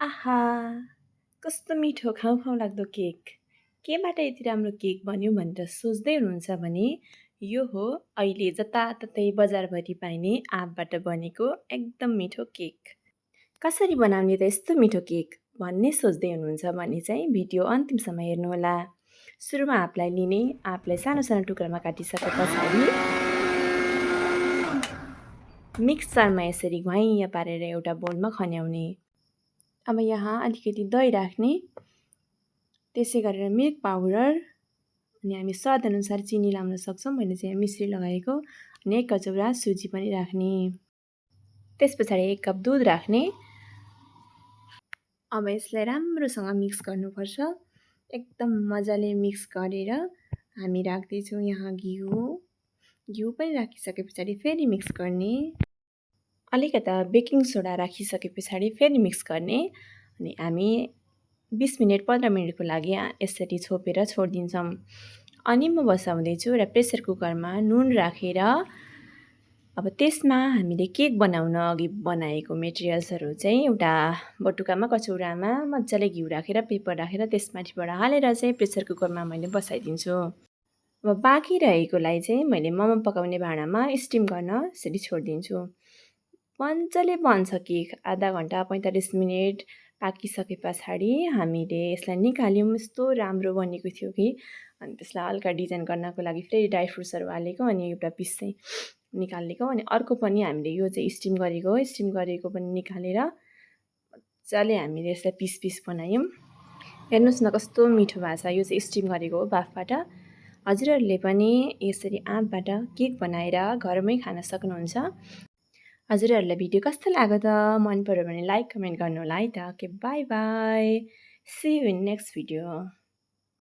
आहा! कस्तो मिठो खाउँ खाउँ लाग्दो केक। केबाट यति राम्रो केक बन्यो भनेर सोच्दै हुनुहुन्छ भने यो हो अहिले जताततै बजारभरि पाइने आँपबाट बनेको एकदम मिठो केक। कसरी बनाउने त यस्तो मिठो केक भन्ने सोच्दै हुनुहुन्छ भने चाहिँ भिडियो अन्तिमसम्म हेर्नुहोला। सुरुमा आँपलाई लिने, आँपलाई सानो सानो टुक्रामा काटिसके पछाडि मिक्सरमा यसरी घ्वाइँय पारेर एउटा बोलमा खन्याउने। अब यहाँ अलिकति दही राख्ने, त्यसै गरेर मिल्क पाउडर अनि हामी स्वादअनुसार चिनी लाउन सक्छौँ। मैले चाहिँ मिश्री लगाएको अनि 1 कचौरा सुजी पनि राख्ने। त्यस पछाडि 1 कप दुध राख्ने। अब यसलाई राम्रोसँग मिक्स गर्नुपर्छ। एकदम मजाले मिक्स गरेर हामी राख्दैछौँ यहाँ घिउ। घिउ पनि राखिसके पछाडि फेरि मिक्स गर्ने। अलिकता बेकिङ सोडा राखिसके पछाडि फेरि मिक्स गर्ने अनि हामी 20 मिनेट 15 मिनेटको लागि यसरी छोपेर छोडिदिन्छौँ। अनि म बसाउँदैछु र प्रेसर कुकरमा नुन राखेर अब त्यसमा हामीले केक बनाउन अघि बनाएको मेटेरियल्सहरू चाहिँ एउटा बटुकामा कचौरामा मजाले घिउ राखेर पेपर राखेर त्यसमाथिबाट हालेर चाहिँ प्रेसर कुकरमा मैले बसाइदिन्छु। अब बाँकी रहेकोलाई चाहिँ मैले मोमो पकाउने भाँडामा स्टिम गर्न यसरी छोडिदिन्छु। मजाले बन्छ केक। आधा घन्टा 45 मिनेट पाकिसके पछाडि हामीले यसलाई निकाल्यौँ। यस्तो राम्रो बनेको थियो कि अनि त्यसलाई हल्का डिजाइन गर्नको लागि फेरि ड्राई फ्रुट्सहरू हालेको अनि एउटा पिस चाहिँ निकालेको अनि अर्को पनि हामीले यो चाहिँ स्टिम गरेको पनि निकालेर मजाले हामीले यसलाई पिस पिस बनायौँ। हेर्नुहोस् न कस्तो मिठो भएको छ। यो चाहिँ स्टिम गरेको हो बाफबाट। हजुरहरूले पनि यसरी आँपबाट केक बनाएर घरमै खान सक्नुहुन्छ। हजुरहरूलाई भिडियो कस्तो लाग्यो त? मन पर्यो भने लाइक कमेन्ट गर्नु होला है त। Okay bye bye. See you in next video.